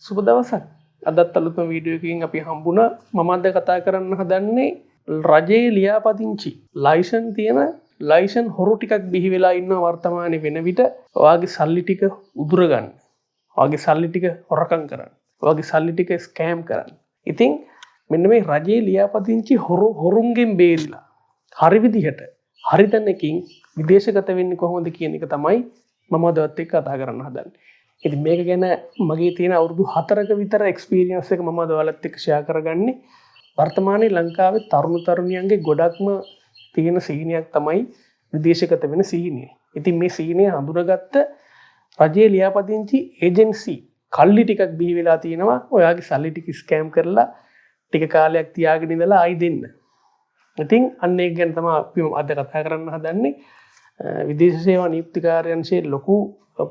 සුබ දවසක්. අදත් අලුත්ම වීඩියෝ එකකින් අපි හම්බුණා. මම අද කතා කරන්න හදන්නේ රජයේ ලියාපදිංචි ලයිසන් තියෙන ලයිසන් හොරු ටිකක් බිහි වෙලා ඉන්නවා වර්තමානයේ වෙන විට. ඔයාගේ සල්ලි ටික උදුර ගන්න. ඔයාගේ සල්ලි ටික හොරකම් කරන්න. ඔයාගේ සල්ලි ටික ස්කෑම් කරන්න. ඉතින් මෙන්න මේ රජයේ ලියාපදිංචි හොරුන්ගෙන් බේරිලා හරි විදිහට හරි තැනකින් විදේශගත වෙන්නේ කොහොමද කියන එක තමයි මම අද ඔයත් එක්ක කතා කරන්න හදන්නේ. ඉතින් මේක ගැන මගේ තියෙන අවුරුදු 4ක විතර එක්ස්පීරියන්ස් එක මම අද ඔයාලත් එක්ක ෂෙයා කරගන්නේ. වර්තමානයේ ලංකාවේ තරුණ තරුණියන්ගේ ගොඩක්ම තියෙන සීනියක් තමයි විදේශගත වෙන සීනිය. ඉතින් මේ සීනිය හඳුනාගත්ත රජයේ ලියාපදිංචි ඒජන්සි කල්ලි ටිකක් බිහි වෙලා තියෙනවා. ඔයාගේ සල්ලි ටික ස්කෑම් කරලා ටික කාලයක් තියාගෙන ඉඳලා ආයි දෙන්න. ඉතින් අන්න ඒක ගැන තමයි අපි අද කතා කරන්න හදන්නේ. විදේශ සේවා නියුක්ති කාර්යාංශයේ ලොකු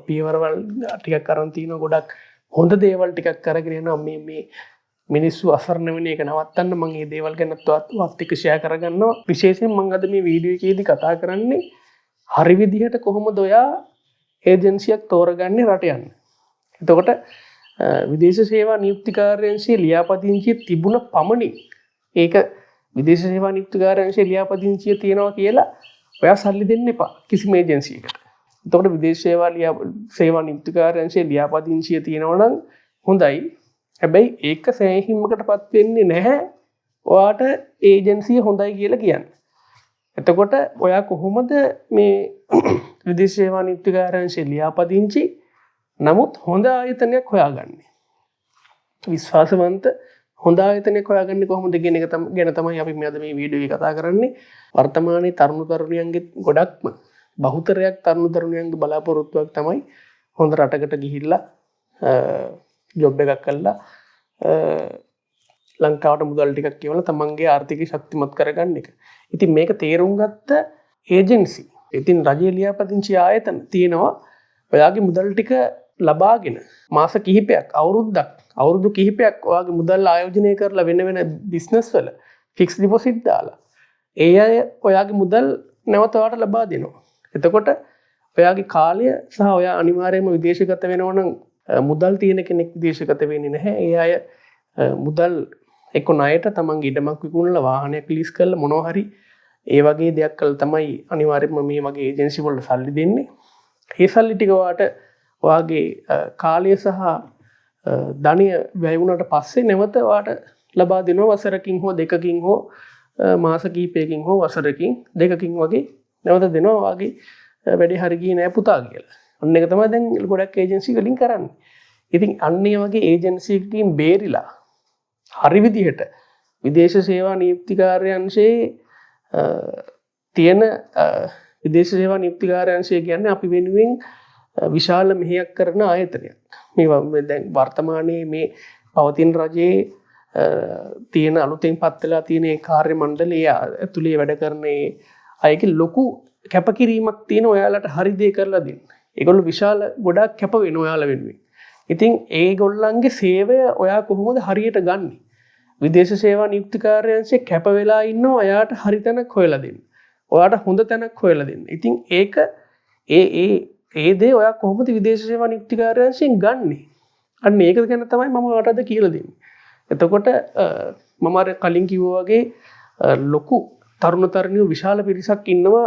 පියවරවල් ටිකක් අරන් තිනවා. ගොඩක් හොඳ දේවල් ටිකක් අරගෙන යනවා. මේ මිනිස්සු අසරණ වෙන එක නවත්තන්න මම මේ දේවල් ගැන ඔයත් එක්ක ෂෙයා කරගන්නවා. විශේෂයෙන් මම අද මේ වීඩියෝ එකේදී කතා කරන්නේ හරි විදිහට කොහොමද ඔයා ඒජන්සියක් තෝරගන්නේ රට යන්න. එතකොට විදේශ සේවා නියුක්ති කාර්යාංශයේ ලියාපදිංචිය තිබුණ පමණින් ඒක විදේශ සේවා නියුක්ති කාර්යාංශයේ ලියාපදිංචිය තියෙනවා කියලා ඔයා සල්ලි දෙන්න එපා කිසිම ඒජන්සියකට. එතකොට විදේශ සේවා නියුක්ති කාර්යාංශයේ ලියාපදිංචිය තියෙනවා නම් හොඳයි. හැබැයි ඒක සෑහීමකටපත් වෙන්නේ නැහැ ඔයාට ඒජන්සිය හොඳයි කියලා කියන්න. එතකොට ඔයා කොහොමද මේ විදේශ සේවා නියුක්ති කාර්යාංශයේ ලියාපදිංචි නමුත් හොඳ ආයතනයක් හොයාගන්නේ? විශ්වාසවන්ත හොඳ ආයතනයක් හොයාගන්නේ කොහොමද කියන එක ගැන තමයි අපි අද මේ වීඩියෝ එකේ කතා කරන්නේ. වර්තමානයේ තරුණ තරුණියන්ගේ ගොඩක්ම බහුතරයක් තරුණ තරුණියන්ගේ බලාපොරොත්තුවක් තමයි හොඳ රටකට ගිහිල්ලා ජොබ් එකක් කරලා ලංකාවට මුදල් ටිකක් කියවලා තමන්ගේ ආර්ථිකය ශක්තිමත් කරගන්න එක. ඉතින් මේක තේරුම් ගත්ත ඒජන්සි, ඉතින් රජයේ ලියාපදිංචි ආයතන තියෙනවා ඔයාගේ මුදල් ටික ලබාගෙන මාස කිහිපයක්, අවුරුද්දක්, අවුරුදු කිහිපයක් ඔයාගේ මුදල් ආයෝජනය කරලා වෙන වෙන බිස්නස් වල ෆික්ස් ඩිපොසිට් දාලා ඒ අය ඔයාගේ මුදල් නැවත ඔයාට ලබා දෙනවා. එතකොට ඔයාගේ කාලය සහ ඔයා අනිවාර්යයෙන්ම විදේශගත වෙනවා නම් මුදල් තියෙන කෙනෙක් විදේශගත වෙන්නේ නැහැ. ඒ අය මුදල් එක්ක ණයට තමන්ගේ ඉඩමක් විකුණලා වාහනයක් ලීස් කරලා මොනවා හරි ඒ වගේ දෙයක් කළා තමයි අනිවාර්යයෙන්ම මේ වගේ ඒජන්සි වලට සල්ලි දෙන්නේ. ඒ සල්ලි ටික ඔයාට ඔයාගේ කාලය සහ ධනය වැය වුණාට පස්සේ නැවත ඔයාට ලබා දෙනවා වසරකින් හෝ දෙකකින් හෝ මාස කිහිපයකින් හෝ වසරකින් දෙකකින් වගේ නැවත දෙනවා ඔයාගේ වැඩේ හරි ගියේ නෑ පුතා කියලා. අන්න ඒක තමයි දැන් ගොඩක් ඒජන්සි වලින් කරන්නේ. ඉතින් අන්න ඒ වගේ ඒජන්සි එකකින් බේරිලා හරි විදිහට විදේශ සේවා නියුක්ති කාර්යාංශයේ තියෙන විදේශ සේවා නියුක්ති කාර්යාංශය කියන්නේ අපි වෙනුවෙන් විශාල මෙහෙයක් කරන ආයතනයක්. මේ දැන් වර්තමානයේ මේ පවතින රජයේ තියෙන අලුතෙන් පත් වෙලා තියෙන ඒ කාර්ය මණ්ඩලය ඇතුලේ වැඩ කරන ඒ අයගේ ලොකු කැපකිරීමක් තියෙන ඔයාලට හරි දේ කරලා දෙන්න. ඒගොල්ලෝ විශාල ගොඩක් කැප වෙන ඔයාලා වෙනුවෙන්. ඉතින් ඒගොල්ලන්ගේ සේවය ඔයා කොහොමද හරියට ගන්නෙ? විදේශ සේවා නියුක්ති කාර්යාංශයේ කැප වෙලා ඉන්නවා ඔයාට හරි තැනක් හොයලා දෙන්න. ඔයාට හොඳ තැනක් හොයලා දෙන්න. ඉතින් ඒක ඒ ඒ ඒ දේ ඔයා කොහොමද විදේශ සේවා නියුක්ති කාර්යාංශයෙන් ගන්නෙ? අන්න ඒක ගැන තමයි මම ඔයාට අද කියලා දෙන්නේ. එතකොට මම අර කලින් කිව්වා වගේ ලොකු තරුණ තරුණියෝ විශාල පිරිසක් ඉන්නවා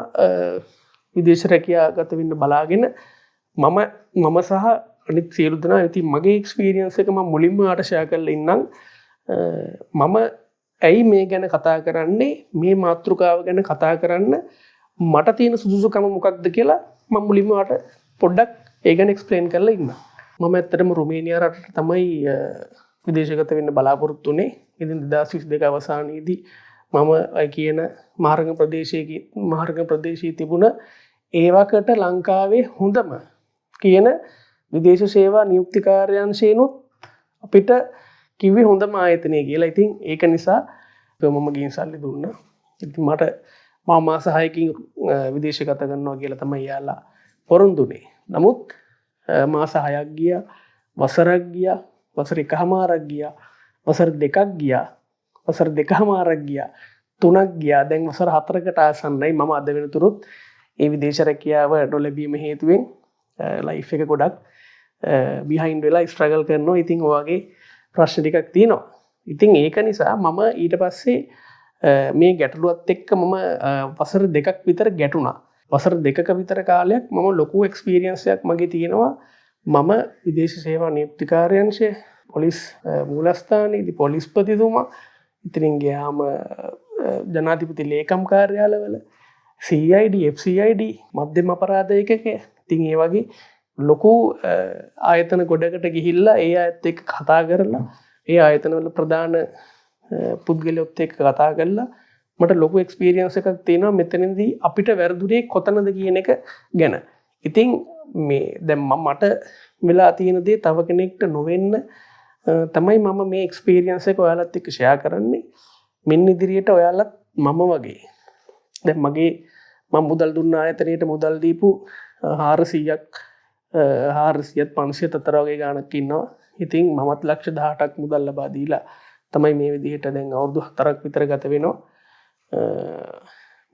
විදේශ රැකියා ගත වෙන්න බලාගෙන. මම සහ අනිත් සියලු දෙනා. ඉතින් මගේ එක්ස්පීරියන්ස් එක මම මුලින්ම ඔයාට ෂෙයා කරලා ඉන්නම්. මම ඇයි මේ ගැන කතා කරන්නේ, මේ මාතෘකාව ගැන කතා කරන්න මට තියෙන සුදුසුකම මොකක්ද කියලා මම මුලින්ම ඔයාට පොඩ්ඩක් ඒ ගැන එක්ස්ප්ලেইন කරලා ඉන්නම්. මම ඇත්තටම රුමේනියා රටට තමයි විදේශගත වෙන්න බලාපොරොත්තු වුණේ. ඉතින් 2022 අවසානයේදී මම ඔය කියන මහරගම ප්‍රදේශයේ තිබුණ ඒවකට ලංකාවේ හොඳම කියන විදේශ සේවා නියුක්ති කාර්යාංශයෙනුත් අපිට කිව්වේ හොඳම ආයතනය කියලා. ඉතින් ඒක නිසා මම ගිහින් සල්ලි දුන්නා. ඉතින් මම මාස 6කින් විදේශගත කරනවා කියලා තමයි යාලා පොරොන්දුනේ. නමුත් මාස 6ක් ගියා, වසරක් ගියා, වසර එකහමාරක් ගියා, වසර දෙකක් ගියා, වසර දෙකහමාරක් ගියා, තුනක් ගියා. දැන් වසර 4කට ආසන්නයි මම අද වෙනතුරුත් ඒ විදේශ රැකියාව නොලැබීම හේතුවෙන් ලයිෆ් එක ගොඩක් බිහයින්ඩ් වෙලා ස්ට්‍රගල් කරනවා. ඉතින් ඔයගේ ප්‍රශ්න ටිකක් තියෙනවා. ඉතින් ඒක නිසා මම ඊට පස්සේ මේ ගැටලුවත් එක්ක මම වසර 2ක් විතර ගැටුණා. වසර 2ක විතර කාලයක් මම ලොකු එක්ස්පීරියන්ස් එකක් මගේ තියෙනවා. මම විදේශ සේවා නියුක්ති කාර්යාංශය, පොලිස් මූලස්ථානයේදී පොලිස්පතිතුමා, ඉතින් ගියාම ජනාධිපති ලේකම් කාර්යාලවල, CID, FCID, මධ්‍යම අපරාධ ඒකකය. ඉතින් ඒ වගේ ලොකු ආයතන ගොඩකට ගිහිල්ලා ඒ අයත් එක්ක කතා කරලා, ඒ ආයතනවල ප්‍රධාන පුද්ගලයොත් එක්ක කතා කරලා මට ලොකු එක්ස්පීරියන්ස් එකක් තියෙනවා මෙතනදී අපිට වැරදුනේ කොතනද කියන එක ගැන. ඉතින් මේ දැන් මම මට වෙලා තියෙන දේ තව කෙනෙක්ට නොවෙන්න තමයි මම මේ එක්ස්පීරියන්ස් එක ඔයාලත් එක්ක ෂෙයා කරන්නේ. මින් ඉදිරියට ඔයාලත් මම වගේ දැන් මගේ මම මුදල් දුන්න ආයතනයට මුදල් දීපු 400ක් 400ත් 500ත් අතර වගේ ගාණක් ඉන්නවා. ඉතින් මමත් ලක්ෂ 18ක් මුදල් ලබා දීලා තමයි මේ විදිහට දැන් අවුරුදු 4ක් විතර ගත වෙනවා.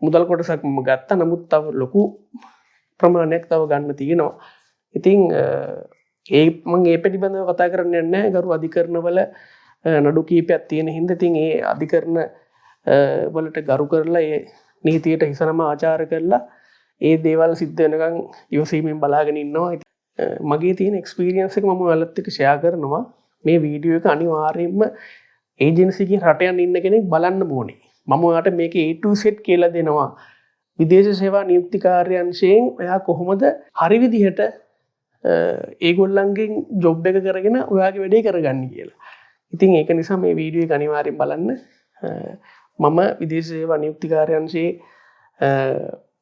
මුදල් කොටසක් මම ගත්තා. නමුත් තව ලොකු ප්‍රමාණයක් තව ගන්න තියෙනවා. ඉතින් ඒ මං ඒ පිළිබඳව කතා කරන්න යන්නේ නැහැ. ගරු අධිකරණවල නඩු කීපයක් තියෙන හින්දා ඉතින් ඒ අධිකරණ වලට ගරු කරලා ඒ නීතියට හිසනම ආචාර කරලා ඒ දේවල් සිද්ධ වෙනකන් ඉවසීමෙන් බලාගෙන ඉන්නවා. මගේ තියෙන එක්ස්පීරියන්ස් එක මම ඔයාලත් එක්ක ෂෙයා කරනවා. මේ වීඩියෝ එක අනිවාර්යයෙන්ම ඒජන්සි එකකින් රට යන්න ඉන්න කෙනෙක් බලන්න ඕනේ. මම ඔයාට මේක A to Z කියලා දෙනවා. විදේශ සේවා නියුක්ති කාර්යාංශයෙන් ඔයා කොහොමද හරි විදිහට ඒගොල්ලන්ගෙන් ජොබ් එක කරගෙන ඔයාගේ වැඩේ කරගන්න කියලා. ඉතින් ඒක නිසා මේ වීඩියෝ එක අනිවාර්යෙන් බලන්න. මම විදේශ සේවා නියුක්ති කාර්යාංශයේ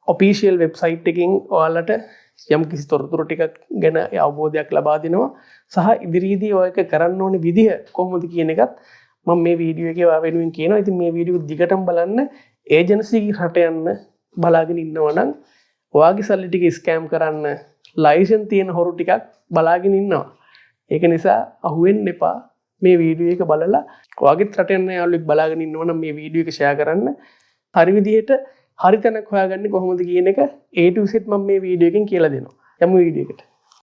ඔෆිෂියල් වෙබ්සයිට් එකකින් ඔයාලට යම් කිසි තොරතුරු ටිකක් ගැන අවබෝධයක් ලබා දෙනවා සහ ඉදිරියේදී ඔය එක කරන්න ඕනේ විදිහ කොහොමද කියන එකත් මම මේ වීඩියෝ එකේ ඔයා වෙනුවෙන් කියනවා. ඉතින් මේ වීඩියෝ දිගටම බලන්න. ඒජන්සි රට යන්න බලාගෙන ඉන්නවා නම් ඔයාගේ සල්ලි ටික ස්කෑම් කරන්න ලයිසන් තියෙන හොරු ටිකක් බලාගෙන ඉන්නවා. ඒක නිසා අහුවෙන්න එපා. මේ වීඩියෝ එක බලලා ඔයාගෙත් රට යන්න යාළුවෙක් බලාගෙන ඉන්නවා නම් මේ වීඩියෝ එක ෂෙයා කරන්න. හරි විදිහට හරි තැනක් හොයාගන්නේ කොහොමද කියන එක A to Z මම මේ වීඩියෝ එකෙන් කියලා දෙනවා. යමු වීඩියෝ එකට.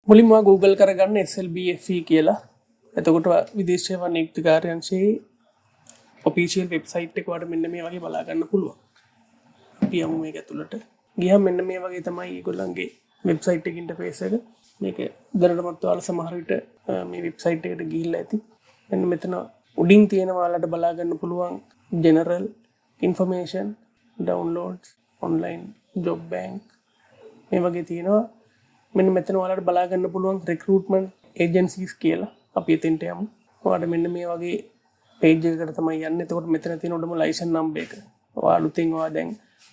මුලින්ම ඔයා Google කරගන්න SLBFE කියලා. එතකොට විදේශ සේවා නියුක්ති කාර්යාංශයේ ඔෆිෂියල් වෙබ්සයිට් එක ඔයාලට මෙන්න මේ වගේ බලා ගන්න පුළුවන්. අපි යමු මේක ඇතුළට. ගියහම මෙන්න මේ වගේ තමයි ඒගොල්ලන්ගේ වෙබ්සයිට් එක ඉන්ටර්ෆේස් එක. මේක දැනටමත් ඔයාලා සමහර විට මේ වෙබ්සයිට් එකට ගිහිල්ලා ඇති. මෙන්න මෙතන උඩින් තියෙන ඔයාලට බලා ගන්න පුළුවන් general information, downloads, online job bank මේ වගේ තියෙනවා. මෙන්න මෙතන ඔයාලට බලා ගන්න පුළුවන් රික්‍රූට්මන්ට් ඒජන්සිස් කියලා. අපි එතෙන්ට යමු. ඔයාලට මෙන්න මේ වගේ පේජ් එකකට තමයි යන්නේ. එතකොට මෙතන තියෙන උඩම ලයිසන් නම්බර් එක. ඔයා අලුතෙන් ඔයා දැන්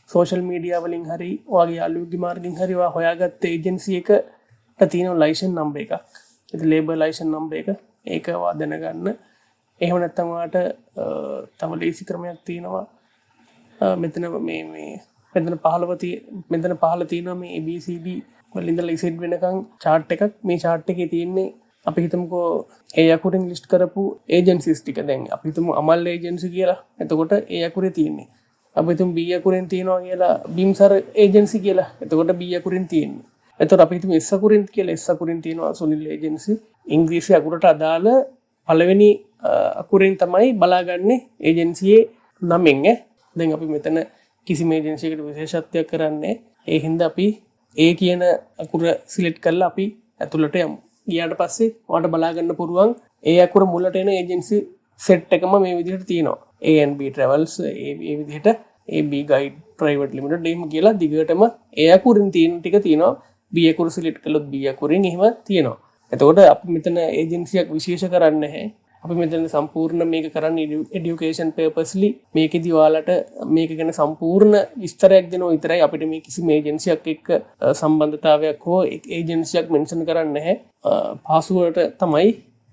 සෝෂල් මීඩියා වලින් හරි ඔයාගේ යාළුවෙක්ගේ මාර්ගෙන් හරි ඔයා හොයාගත්ත ඒජන්සි එකට තියෙන ලයිසන් නම්බර් එකක්. ඉතින් ලේබර් ලයිසන් නම්බර් එක. ඒක ඔයා දැනගන්න. එහෙම නැත්නම් ඔයාට තව ලේසි ක්‍රමයක් තියෙනවා. මෙතන මේ මේ මෙතන 15 මෙතන 15 තියෙනවා මේ ABCD වලින් ඉඳලා Z වෙනකන් චාට් එකක්. මේ චාට් එකේ තියෙන්නේ අපි හිතමුකෝ ඒ අකුරෙන් ලිස්ට් කරපු ඒජන්සිස් ටික. දැන් අපි හිතමු අමල් ඒජන්සි කියලා. එතකොට ඒ අකුරේ තියෙන්නේ. අපි හිතමු B අකුරෙන් තියෙනවා කියලා බිම්සර ඒජන්සි කියලා. එතකොට B අකුරෙන් තියෙන්නේ. එතකොට අපි හිතමු S අකුරෙන් කියලා, S අකුරෙන් තියෙනවා සුනිල් ඒජන්සි. ඉංග්‍රීසි අකුරට අදාළ පළවෙනි අකුරෙන් තමයි බලාගන්නේ ඒජන්සියේ නමෙන් ඈ. දැන් අපි මෙතන කිසිම ඒජන්සි එකකට විශේෂත්වයක් කරන්නේ. ඒ හින්දා අපි ඒ කියන අකුර සිලෙක්ට් කරලා අපි ඇතුළට යමු. ගියාට පස්සේ ඔයාලට බලා ගන්න පුළුවන් ඒ අකුර මුලට එන ඒජන්සි සෙට් එකම මේ විදිහට තියෙනවා. A and B Travels, ඒ විදිහට AB Guide Private Limited එහෙම කියලා දිගටම ඒ අකුරින් තියෙන ටික තියෙනවා. B අකුර සිලෙක්ට් කළොත් B අකුරින් එහෙම තියෙනවා. එතකොට අපි මෙතන ඒජන්සියක් විශේෂ කරන්නේ නැහැ. අපි මෙතන සම්පූර්ණ මේක කරන්නේ එඩියුකේෂන් පර්පස්ලි. මේකෙදි ඔයාලට මේක ගැන සම්පූර්ණ විස්තරයක් දෙනවා විතරයි. අපිට මේ කිසිම ඒජන්සියක් එක්ක සම්බන්ධතාවයක් හෝ ඒජන්සියක් මෙන්ෂන් කරන්නේ නැහැ. පහසුවට තමයි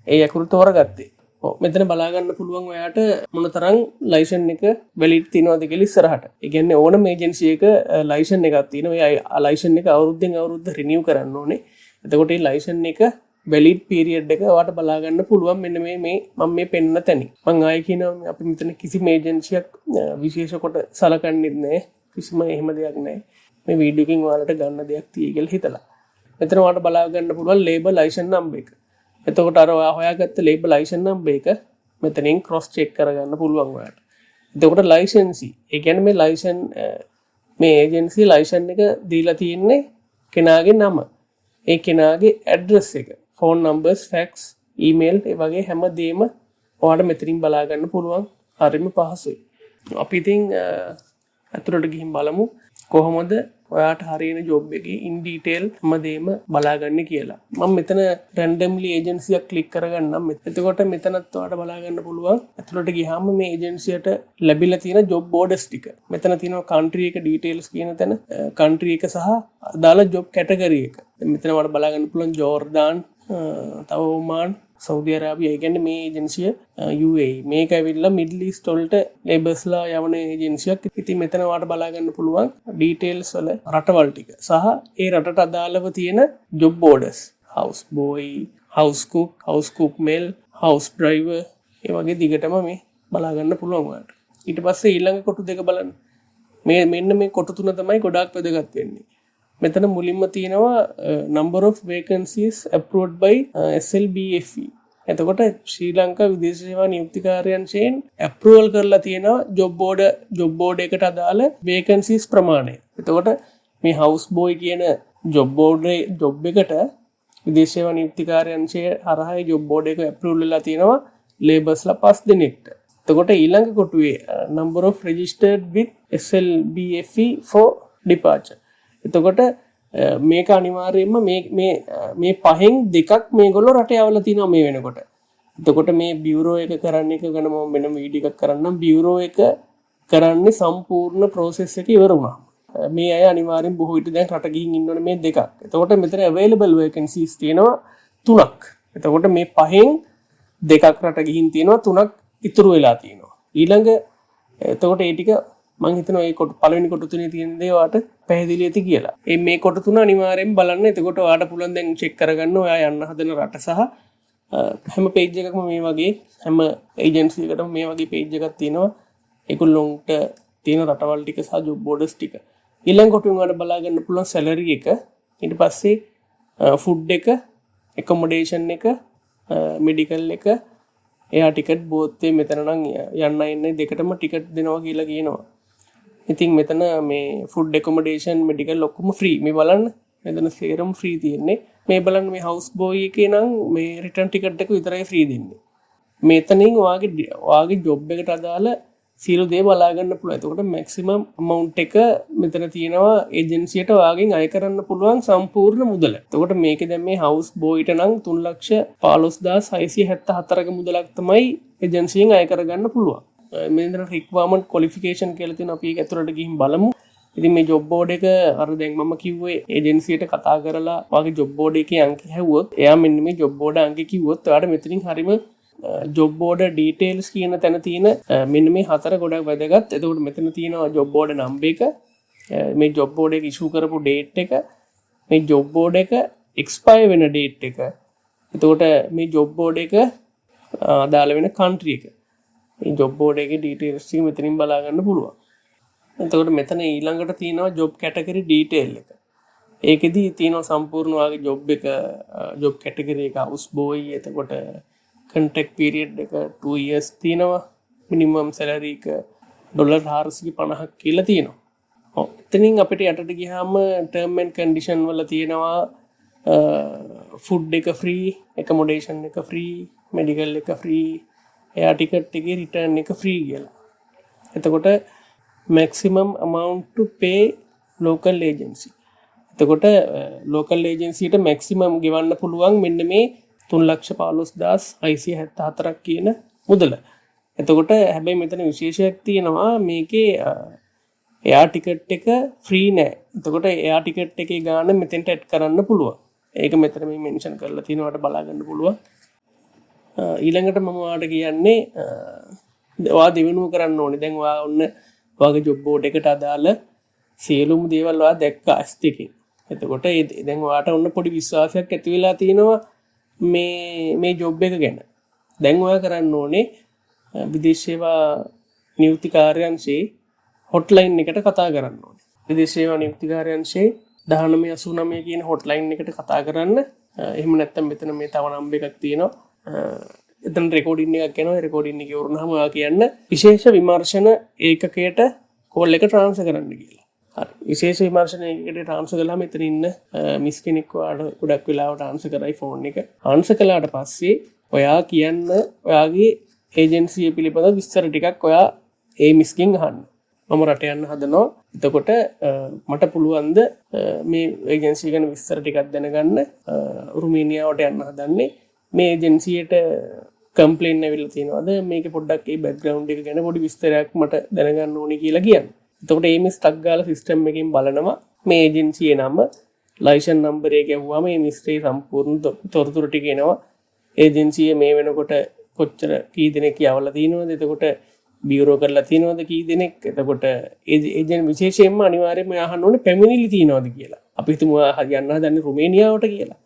ඒ අකුරු තෝරගත්තේ. ඔව්, මෙතන බලා ගන්න පුළුවන් ඔයාට මොනතරම් ලයිසන් එක වැලිඩ් තියෙනවද කියලා ඉස්සරහට. ඒ කියන්නේ ඕනම ඒජන්සි එක ලයිසන් එකක් තියෙනවා. ඒ ලයිසන් එක අවුරුද්දෙන් අවුරුද්ද රිනිව් කරන්න ඕනේ. එතකොට මේ ලයිසන් එක වැලිඩ් පීරියඩ් එක ඔයාට බලා ගන්න පුළුවන් මෙන්න මේ මේ මම මේ පෙන්න තැනින්. මං ආයෙ කියනවා අපි මෙතන කිසිම ඒජන්සියක් විශේෂ කොට සලකන්නෙත් නෑ. කිසිම එහෙම දෙයක් නෑ. මේ වීඩියෝ එකෙන් ඔයාලට ගන්න දෙයක් තියෙයි කියලා හිතලා. මෙතන ඔයාලට බලා ගන්න පුළුවන් ලේබර් ලයිසන් නම්බර් එක. එතකොට අර ඔයා හොයාගත්ත ලේබර් ලයිසන් නම්බර් එක මෙතනින් ක්‍රොස් චෙක් කරගන්න පුළුවන් ඔයාලට. එතකොට ලයිසන්සි, ඒ කියන්නේ මේ ලයිසන්, මේ ඒජන්සි ලයිසන් එක දීලා තියෙන්නේ කෙනාගේ නම, ඒ කෙනාගේ ඇඩ්‍රස් එක, ෆෝන් නම්බර්ස්, ෆැක්ස්, ඊමේල්, ඒ වගේ හැම දේම ඔයාලට මෙතනින් බලා ගන්න පුළුවන්. හරිම පහසුයි. අපි ඉතින් ඇතුළට ගිහින් බලමු කොහොමද ඔයාට හරියන ජොබ් එකේ ඉන් ඩීටේල් හැමදේම බලාගන්නේ කියලා. මම මෙතන රැන්ඩම්ලි ඒජන්සියක් ක්ලික් කරගන්නම්. එතකොට මෙතනත් ඔයාට බලාගන්න පුළුවන් ඇතුළට ගියාම මේ ඒජන්සියට ලැබිලා තියෙන ජොබ් ඕඩර්ස් ටික. මෙතන තියෙනවා කන්ට්‍රි එක ඩීටේල්ස් කියන තැන, කන්ට්‍රි එක සහ අදාළ ජොබ් කැටගරි එක. මෙතන ඔයාලට බලාගන්න පුළුවන් ජෝර්දාන්, තව ඔමාන්, සෞදි අරාබිය. ඒ කියන්නේ මේ ඒජන්සිය UAE. මේක ඇවිල්ලා මිඩල් ඊස්ට් වලට ලේබර්ස්ලා යවන ඒජන්සියක්. ඉතින් මෙතන ඔයාලට බලා ගන්න පුළුවන් ඩීටේල්ස් වල රටවල් ටික සහ ඒ රටට අදාළව තියෙන job orders. House boy, house cook, house cook male, house driver, ඒ වගේ දිගටම මේ බලා ගන්න පුළුවන් ඔයාලට. ඊට පස්සේ ඊළඟ කොටු දෙක බලන්න. මෙන්න මේ කොටු තුන තමයි ගොඩාක් වැදගත් වෙන්නේ. මෙතන මුලින්ම තියෙනවා number of vacancies approved by SLBFE. එතකොට ශ්‍රී ලංකා විදේශ සේවා නියුක්ති කාර්යාංශයෙන් ඇප්‍රූවල් කරලා තියෙනවා ජොබ් ඕඩර් එකට අදාළ වේකන්සිස් ප්‍රමාණය. එතකොට මේ හවුස් බෝයි කියන ජොබ් එකට විදේශ සේවා නියුක්ති කාර්යාංශය හරහා ජොබ් ඕඩර් එක ඇප්‍රූවල් වෙලා තියෙනවා ලේබර්ස්ලා 5 දෙනෙක්ට. එතකොට ඊළඟ කොටුවේ number of registered with SLBFE for departure. එතකොට මේක අනිවාර්යයෙන්ම මේ මේ මේ පහෙන් දෙකක් මේගොල්ලෝ රට යවලා තිනවා මේ වෙනකොට. එතකොට මේ බියුරෝ එක කරන්න එක ගැන මම වෙනම වීඩියෝ එකක් කරන්නම්. බියුරෝ එක කරන්නේ සම්පූර්ණ ප්‍රොසෙස් එක ඉවර වුණාම. මේ අය අනිවාර්යෙන් බොහෝ විට දැන් රට ගිහින් ඉන්නවනේ මේ දෙකක්. එතකොට මෙතන available vacancies තියෙනවා තුනක්. එතකොට මේ පහෙන් දෙකක් රට ගිහින් තියෙනවා, තුනක් ඉතුරු වෙලා තියෙනවා. ඊළඟ එතකොට ඒ ටික මං හිතනවා ඒ කොට පළවෙනි කොටු තුනේ තියෙන දේ ඔයාට පැහැදිලි ඇති කියලා. ඒ මේ කොටු තුන අනිවාර්යෙන් බලන්න. එතකොට ඔයාට පුළුවන් දැන් චෙක් කරගන්න ඔයා යන්න හදන රට සහ හැම පේජ් එකකම මේ වගේ, හැම ඒජන්සි එකකටම මේ වගේ පේජ් එකක් තියෙනවා. ඒගොල්ලොන්ට තියෙන රටවල් ටික සහ ජොබ් ඕඩර්ස් ටික. ඊළඟ කොටුවෙන් ඔයාලට බලා ගන්න පුළුවන් සැලරි එක. ඊට පස්සේ ෆුඩ් එක, ඇකොමොඩේෂන් එක, මෙඩිකල් එක, එයා ටිකට් බෝත් වේ. මෙතන නම් යන්න එන්න දෙකටම ටිකට් දෙනවා කියලා කියනවා. ඉතින් මෙතන මේ ෆුඩ්, ඇකොමොඩේෂන්, මෙඩිකල් ඔක්කොම ෆ්‍රී. මේ බලන්න මෙතන සේරම ෆ්‍රී තියෙන්නේ. මේ බලන්න මේ හවුස් බෝයි එකේ නම් මේ රිටර්න් ටිකට් එක විතරයි ෆ්‍රී දෙන්නේ. මෙතනින් ඔයාගේ ජොබ් එකට අදාළ සියලු දේ බලා ගන්න පුළුවන්. එතකොට මැක්සිමම් ඇමවුන්ට් එක මෙතන තියෙනවා ඒජන්සියට ඔයාගෙන් අය කරන්න පුළුවන් සම්පූර්ණ මුදල. එතකොට මේකේ දැන් මේ හවුස් බෝයිට නම් 3,15,674ක මුදලක් තමයි ඒජන්සියෙන් අය කරගන්න පුළුවන්. මෙතන රික්වයර්මන්ට් ක්වොලිෆිකේෂන් කියලා තියෙනවා. අපි ඒක ඇතුළට ගිහින් බලමු. ඉතින් මේ ජොබ් බෝඩ් එක අර දැන් මම කිව්වේ ඒජන්සියට කතා කරලා ඔයාගේ ජොබ් බෝඩ් එකේ අංක ඇහුවොත්, එයා මෙන්න මේ ජොබ් බෝඩ් අංක කිව්වොත් ඔයාට මෙතනින් හරිම ජොබ් බෝඩ් ඩීටේල්ස් කියන තැන තියෙන මෙන්න මේ හතර ගොඩක් වැදගත්. එතකොට මෙතන තියෙනවා ජොබ් බෝඩ් නම්බර් එක, මේ ජොබ් බෝඩ් එක ඉෂූ කරපු ඩේට් එක, මේ ජොබ් බෝඩ් එක එක්ස්පයර් වෙන ඩේට් එක. එතකොට මේ ජොබ් බෝඩ් එක අදාළ වෙන කන්ට්‍රි එක. මේ ජොබ් බෝඩ් එකේ ඩීටේල්ස් ටික මෙතනින් බලා ගන්න පුළුවන්. එතකොට මෙතන ඊළඟට තියෙනවා ජොබ් කැටගරි ඩීටේල් එක. ඒකෙදි තියෙනවා සම්පූර්ණ ඔයාගේ ජොබ් එක, ජොබ් කැටගරි එක හවුස් බෝයි. එතකොට කොන්ට්‍රැක්ට් පීරියඩ් එක 2 years තියෙනවා. මිනිමම් සැලරි එක ඩොලර් 450ක් කියලා තියෙනවා. ඔව්, එතනින් අපිට යටට ගියාම ටර්ම් ඇන්ඩ් කන්ඩිෂන් වල තියෙනවා ෆුඩ් එක ෆ්‍රී, ඇකොමොඩේෂන් එක ෆ්‍රී, මෙඩිකල් එක ෆ්‍රී, එයා ටිකට් එකේ රිටර්න් එක ෆ්‍රී කියලා. එතකොට maximum amount to pay local agency. එතකොට ලෝකල් ඒජන්සියට මැක්සිමම් ගෙවන්න පුළුවන් මෙන්න මේ 3,15,674ක් කියන මුදල. එතකොට හැබැයි මෙතන විශේෂයක් තියෙනවා, මේකේ එයා ටිකට් එක ෆ්‍රී නෑ. එතකොට එයා ටිකට් එකේ ගාන මෙතෙන්ට ඇඩ් කරන්න පුළුවන්. ඒක මෙතන මේ මෙන්ෂන් කරලා තියෙනවට බලා ගන්න පුළුවන්. ඊළඟට මම ඔයාලට කියන්නේ ඔයා දෙවෙනුව කරන්න ඕනේ. දැන් ඔයා ඔන්න ඔයාගේ ජොබ් බෝඩ් එකට අදාළ සියලුම දේවල් ඔයා දැක්කා ඇස් දෙකෙන්. එතකොට ඒ දැන් ඔයාට ඔන්න පොඩි විශ්වාසයක් ඇති වෙලා තියෙනවා මේ මේ ජොබ් එක ගැන. දැන් ඔයා කරන්න ඕනේ විදේශ සේවා නියුක්ති කාර්යාංශයේ හොට්ලයින් එකට කතා කරන්න ඕනේ. විදේශ සේවා නියුක්ති කාර්යාංශයේ 1989 කියන හොට්ලයින් එකට කතා කරන්න. එහෙම නැත්නම් මෙතන මේ තව නම්බර් එකක් තියෙනවා. එතන රෙකෝඩින් එකක් යනවා. ඒ රෙකෝඩින් එක ඉවරනහම ඔයා කියන්න විශේෂ විමර්ශන ඒකකයට කෝල් එක ට්‍රාන්ස්ෆර් කරන්න කියලා. හරි. විශේෂ විමර්ශන ඒකකයට ට්‍රාන්ස්ෆර් කළාම එතන ඉන්න මිස් කෙනෙක් ඔයාට ගොඩක් වෙලාවට ආන්සර් කරයි ෆෝන් එක. ආන්සර් කළාට පස්සේ ඔයා කියන්න ඔයාගේ ඒජන්සිය පිළිබඳ විස්තර ටිකක් ඔයා ඒ මිස්ගෙන් අහන්න. මම රට යන්න හදනවා. එතකොට මට පුළුවන්ද මේ ඒජන්සිය ගැන විස්තර ටිකක් දැනගන්න? රුමේනියාවට යන්න හදන්නේ. මේ ඒජන්සියට කම්ප්ලේන් ඇවිල්ලා තියෙනවද? මේක පොඩ්ඩක් ඒ බැක්ග්‍රවුන්ඩ් එක ගැන පොඩි විස්තරයක් මට දැනගන්න ඕනේ කියලා කියන්න. එතකොට ඒ මිස් ටක් ගාලා සිස්ටම් එකෙන් බලනවා මේ ඒජන්සියේ නම, ලයිසන් නම්බර් එක ගැහුවාම මේ මිස්ටේ සම්පූර්ණ තොරතුරු ටික එනවා. ඒජන්සිය මේ වෙනකොට කොච්චර කී දෙනෙක් යවලා තියෙනවද? එතකොට බියුරෝ කරලා තියෙනවද කී දෙනෙක්? එතකොට ඒජන්ට් විශේෂයෙන්ම අනිවාර්යයෙන්ම අහන්න ඕනේ පැමිණිලි තියෙනවද කියලා. අපි හිතමු ඔයා යන්න හදන්නේ රුමේනියාවට කියලා.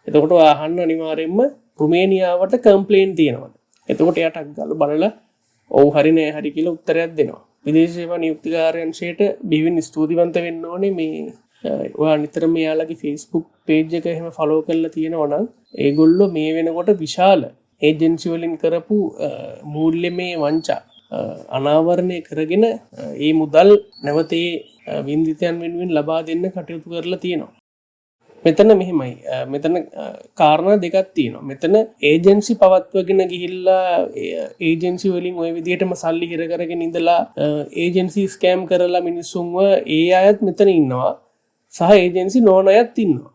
එතකොට ඔයා අහන්න අනිවාර්යයෙන්ම රුමේනියාවට කම්ප්ලේන් තියෙනවද? එතකොට එයා ටක් ගාලා බලලා ඔව් හරි නෑ හරි කියලා උත්තරයක් දෙනවා. විදේශ සේවා නියුක්ති කාර්යාංශයට බෙහෙවින් ස්තුතිවන්ත වෙන්න ඕනේ. මේ ඔයා නිතරම එයාලගේ Facebook page එක එහෙම ෆලෝ කරලා තියෙනවා නම් ඒගොල්ලෝ මේ වෙනකොට විශාල ඒජන්සි වලින් කරපු මූල්‍යමය වංචා අනාවරණය කරගෙන ඒ මුදල් නැවත ඒ වින්දිතයන් වෙනුවෙන් ලබා දෙන්න කටයුතු කරලා තියෙනවා. මෙතන මෙහෙමයි. මෙතන කාරණා දෙකක් තියෙනවා. මෙතන ඒජන්සි පවත්වගෙන ගිහිල්ලා ඒජන්සි වලින් ඔය විදිහටම සල්ලි හිර කරගෙන ඉඳලා ඒජන්සි ස්කෑම් කරලා මිනිස්සුන්ව ඒ අයත් මෙතන ඉන්නවා. සහ ඒජන්සි නොවන අයත් ඉන්නවා.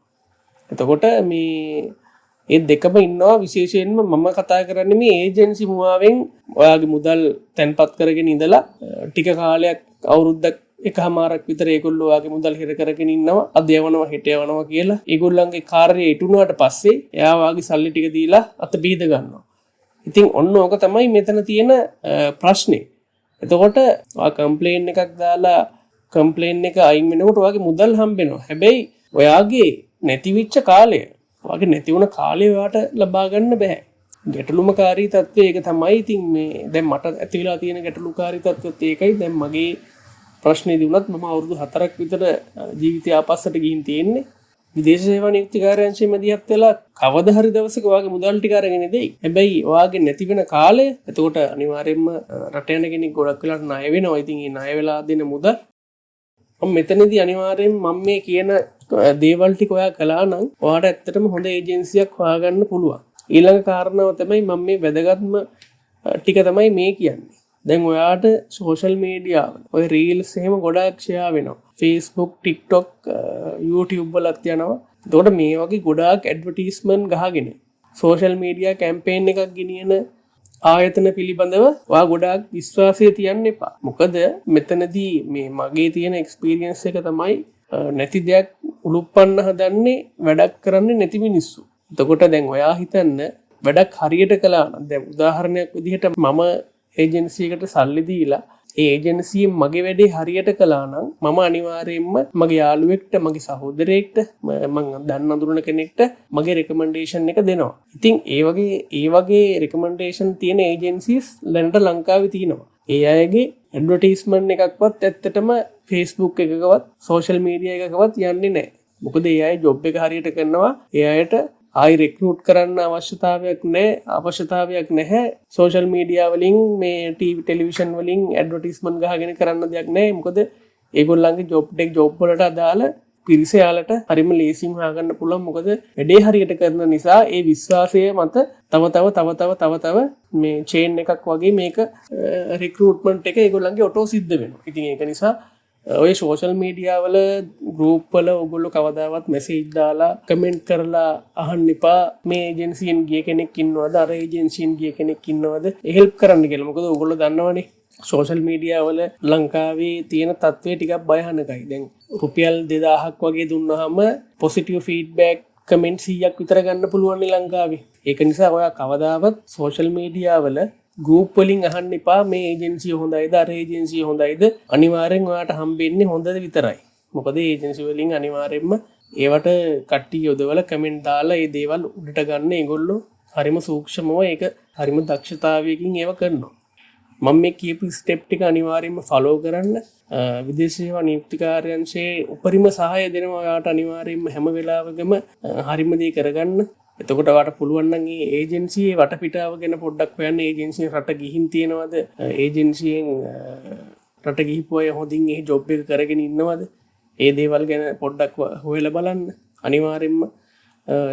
එතකොට මේ ඒ දෙකම ඉන්නවා. විශේෂයෙන්ම මම කතා කරන්නේ මේ ඒජන්සි මුවාවෙන් ඔයාගේ මුදල් තැන්පත් කරගෙන ඉඳලා ටික කාලයක් අවුරුද්දක් එකහමාරක් විතර ඒගොල්ලෝ ඔයාගේ මුදල් හිර කරගෙන ඉන්නවා. අද යවනවා හෙට යවනවා කියලා. ඒගොල්ලන්ගේ කාර්යය ඉටු වුණාට පස්සේ එයා ඔයාගේ සල්ලි ටික දීලා අත බීද ගන්නවා. ඉතින් ඔන්න ඕක තමයි මෙතන තියෙන ප්‍රශ්නේ. එතකොට ඔයා කම්ප්ලේන් එකක් දාලා කම්ප්ලේන් එක අයින් වෙනකොට ඔයාගේ මුදල් හම්බෙනවා. හැබැයි ඔයාගේ නැතිවෙච්ච කාලය, ඔයාගේ නැති වුණ කාලය ඔයාට ලබා ගන්න බෑ. ගැටලුමකාරී තත්ත්වය ඒක තමයි. ඉතින් මේ දැන් මට ඇති වෙලා තියෙන ගැටලුකාරී තත්ත්වයත් ඒකයි. දැන් මගේ ප්‍රශ්නේදී වුණත් මම අවුරුදු 4ක් විතර ජීවිතය ආපස්සට ගිහින් තියෙන්නේ. විදේශ සේවා නියුක්ති කාර්යාංශයේ මැදිහත් වෙලා කවද හරි දවසක ඔයාගේ මුදල් ටික අරගෙන දෙයි. හැබැයි ඔයාගේ නැති වෙන කාලය එතකොට අනිවාර්යයෙන්ම රට යන කෙනෙක් ගොඩක් වෙලාට ණය වෙනවා. ඉතින් ඒ ණය වෙලා දෙන මුදල් මම මෙතනදී අනිවාර්යයෙන් මම මේ කියන දේවල් ටික ඔයා කළා නම් ඔයාට ඇත්තටම හොඳ ඒජන්සියක් හොයාගන්න පුළුවන්. ඊළඟ කාරණාව තමයි මම මේ වැදගත්ම ටික තමයි මේ කියන්නේ. දැන් ඔයාට සෝෂල් මීඩියා වල ඔය රීල්ස් එහෙම ගොඩාක් ෂෙයා වෙනවා. Facebook, TikTok, YouTube වලත් යනවා. එතකොට මේ වගේ ගොඩාක් ඇඩ්වර්ටයිස්මන්ට් ගහගෙන සෝෂල් මීඩියා කැම්පේන් එකක් ගෙනියන ආයතන පිළිබඳව ඔයා ගොඩාක් විශ්වාසය තියන්න එපා. මොකද මෙතනදී මේ මගේ තියෙන එක්ස්පීරියන්ස් එක තමයි නැති දෙයක් උලුප්පන්න හදන්නේ වැඩක් කරන්නේ නැති මිනිස්සු. එතකොට දැන් ඔයා හිතන්න වැඩක් හරියට කළා නම්, දැන් උදාහරණයක් විදිහට මම ඒජන්සි එකට සල්ලි දීලා ඒ ඒජන්සියෙන් මගේ වැඩේ හරියට කළා නම් මම අනිවාර්යයෙන්ම මගේ යාළුවෙක්ට, මගේ සහෝදරයෙක්ට, මං දන්න අඳුරන කෙනෙක්ට මගේ රෙකමෙන්ඩේෂන් එක දෙනවා. ඉතින් ඒ වගේ රෙකමෙන්ඩේෂන් තියෙන ඒජන්සිස් දැනට ලංකාවේ තියෙනවා. ඒ අයගේ ඇඩ්වර්ටයිස්මන්ට් එකක්වත් ඇත්තටම Facebook එකකවත් සෝෂල් මීඩියා එකකවත් යන්නේ නැහැ. මොකද ඒ අය ජොබ් එක හරියට කරනවා. ඒ අයට ආයි රෙක්රූට් කරන්න අවශ්‍යතාවයක් නැහැ. අවශ්‍යතාවයක් නැහැ. සෝෂල් මීඩියා වලින් මේ ටීවී ටෙලිවිෂන් වලින් ඇඩ්වර්ටයිස්මන්ට් ගහගෙන කරන්න දෙයක් නැහැ. මොකද ඒගොල්ලන්ගේ ජොබ් එක ජොබ් වලට අදාළ පිරිස යාලට හරිම ලේසියෙන් හොයාගන්න පුළුවන්. මොකද වැඩේ හරියට කරන නිසා ඒ විශ්වාසය මත තව තව තව තව තව තව මේ චේන් එකක් වගේ මේක රික්‍රූට්මන්ට් එක ඒගොල්ලන්ගේ ඔටෝ සිද්ධ වෙනවා. ඉතින් ඒක නිසා ඔය සෝෂල් මීඩියා වල ගෲප් වල ඔයගොල්ලෝ කවදාවත් මැසේජ් දාලා කමෙන්ට් කරලා අහන්න එපා මේ ඒජන්සියෙන් ගිය කෙනෙක් ඉන්නවද, අර ඒජන්සියෙන් ගිය කෙනෙක් ඉන්නවද හෙල්ප් කරන්න කියලා. මොකද ඔයගොල්ලෝ දන්නවනේ සෝෂල් මීඩියා වල ලංකාවේ තියෙන තත්ත්වය ටිකක් භයානකයි. දැන් රුපියල් 2000ක් වගේ දුන්නාම පොසිටිව් ෆීඩ්බැක් කමෙන්ට් 100ක් විතර ගන්න පුළුවන් නේ ලංකාවේ. ඒක නිසා ඔයා කවදාවත් සෝෂල් මීඩියා වල ගෲප් වලින් අහන්න එපා මේ ඒජන්සිය හොඳයිද අර ඒජන්සිය හොඳයිද. අනිවාර්යෙන් ඔයාට හම්බෙන්නේ හොඳද විතරයි. මොකද ඒජන්සි වලින් අනිවාර්යෙන්ම ඒවට කට්ටිය යොදවලා කමෙන්ට් දාලා ඒ දේවල් උඩට ගන්න ඒගොල්ලෝ හරිම සූක්ෂමව ඒක හරිම දක්ෂතාවයකින් ඒව කරනවා. මම මේ කියපු ස්ටෙප් ටික අනිවාර්යයෙන්ම ෆලෝ කරන්න. විදේශ සේවා නියුක්ති කාර්යාංශයේ උපරිම සහාය දෙනවා ඔයාට අනිවාර්යයෙන්ම හැම වෙලාවකම හරිම දේ කරගන්න. එතකොට ඔයාට පුළුවන් නම් මේ ඒජන්සියේ වටපිටාව ගැන පොඩ්ඩක් හොයන්න. ඒජන්සියෙන් රට ගිහින් තියෙනවද? ඒජන්සියෙන් රට ගිහිපු අය හොඳින් ඒ ජොබ් එක කරගෙන ඉන්නවද? ඒ දේවල් ගැන පොඩ්ඩක් හොයලා බලන්න අනිවාර්යයෙන්ම.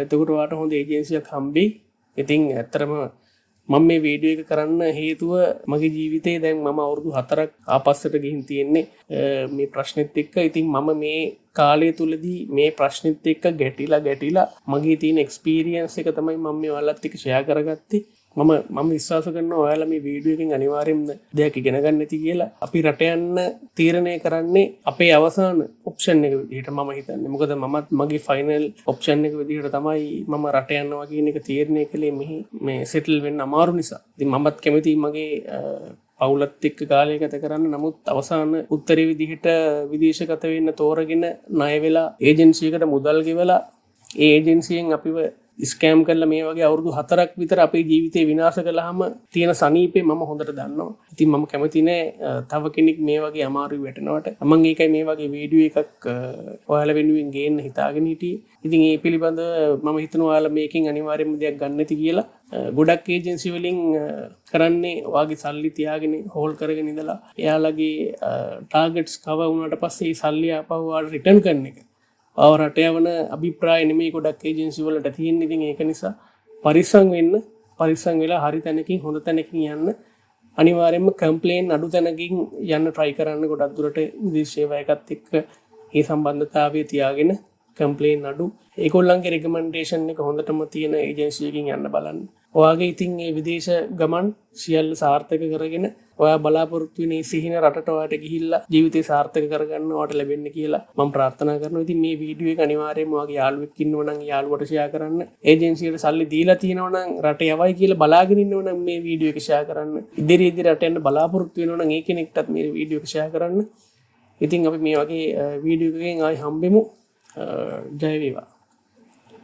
එතකොට ඔයාට හොඳ ඒජන්සියක් හම්බෙයි. ඉතින් ඇත්තටම මම මේ වීඩියෝ එක කරන්න හේතුව මගේ ජීවිතේ දැන් මම අවුරුදු 4ක් ආපස්සට ගිහින් තියෙන්නේ මේ ප්‍රශ්නෙත් එක්ක. ඉතින් මම මේ කාලය තුලදී මේ ප්‍රශ්නෙත් එක්ක ගැටිලා ගැටිලා මගේ තියෙන එක්ස්පීරියන්ස් එක තමයි මම මේ ඔයාලත් එක්ක ෂෙයා කරගත්තේ. මම මම විශ්වාස කරනවා ඔයාලා මේ වීඩියෝ එකෙන් අනිවාර්යෙන්ම දෙයක් ඉගෙන ගන්න ඇති කියලා. අපි රට යන්න තීරණය කරන්නේ අපේ අවසාන ඔප්ෂන් එක විදිහට මම හිතන්නේ. මොකද මමත් මගේ ෆයිනල් ඔප්ෂන් එක විදිහට තමයි මම රට යනවා කියන එක තීරණය කළේ, මෙහි මේ සෙටල් වෙන්න අමාරු නිසා. ඉතින් මමත් කැමතියි මගේ පවුලත් එක්ක කාලය ගත කරන්න. නමුත් අවසාන උත්තරේ විදිහට විදේශගත වෙන්න තෝරගෙන ණය වෙලා ඒජන්සි එකට මුදල් ගෙවලා ඒ ඒජන්සියෙන් අපිව ස්කෑම් කරලා මේ වගේ අවුරුදු 4ක් විතර අපේ ජීවිතේ විනාශ කළාම තියෙන සනීපේ මම හොඳට දන්නවා. ඉතින් මම කැමති නෑ තව කෙනෙක් මේ වගේ අමාරුවේ වැටෙනවට. මම ඒකයි මේ වගේ වීඩියෝ එකක් ඔයාලා වෙනුවෙන් ගේන්න හිතාගෙන හිටියේ. ඉතින් ඒ පිළිබඳව මම හිතනවා ඔයාලා මේකෙන් අනිවාර්යයෙන්ම දෙයක් ගන්න ඇති කියලා. ගොඩක් ඒජන්සි වලින් කරන්නේ ඔයාගේ සල්ලි තියාගෙන හෝල්ඩ් කරගෙන ඉඳලා එයාලගේ ටාගට්ස් කවර් වුණාට පස්සේ ඒ සල්ලි ආපහු ඔයාලට රිටර්න් කරන එක. ඔයාව රට යවන අභිප්‍රාය නෙමෙයි ගොඩක් ඒජන්සි වලට තියෙන්නේ. ඉතින් ඒක නිසා පරිස්සම් වෙන්න, පරිස්සම් වෙලා හරි තැනකින් හොඳ තැනකින් යන්න. අනිවාර්යයෙන්ම කම්ප්ලේන් අඩු තැනකින් යන්න try කරන්න. ගොඩක් දුරට විදේශ සේවා එකත් එක්ක ඒ සම්බන්ධතාවය තියාගෙන කම්ප්ලේන් අඩු, ඒගොල්ලන්ගේ රෙකමෙන්ඩේෂන් එක හොඳටම තියෙන ඒජන්සි එකකින් යන්න බලන්න. ඔයාගේ ඉතින් මේ විදේශ ගමන් සියල්ල සාර්ථක කරගෙන ඔයා බලාපොරොත්තු වෙන මේ සිහින රටට ඔයාට ගිහිල්ලා ජීවිතේ සාර්ථක කරගන්න ඔයාට ලැබෙන්න කියලා මම ප්‍රාර්ථනා කරනවා. ඉතින් මේ වීඩියෝ එක අනිවාර්යයෙන්ම ඔයාගේ යාළුවෙක් ඉන්නවා නම් යාළුවට ෂෙයා කරන්න. ඒජන්සියට සල්ලි දීලා තියෙනවා නම් රට යවයි කියලා බලාගෙන ඉන්නවා නම් මේ වීඩියෝ එක ෂෙයා කරන්න. ඉදිරියේදී රට යන්න බලාපොරොත්තු වෙනවා නම් ඒ කෙනෙක්ටත් මේ වීඩියෝ එක ෂෙයා කරන්න. ඉතින් අපි මේ වගේ වීඩියෝ එකකින් ආයි හම්බෙමු. ජය වේවා.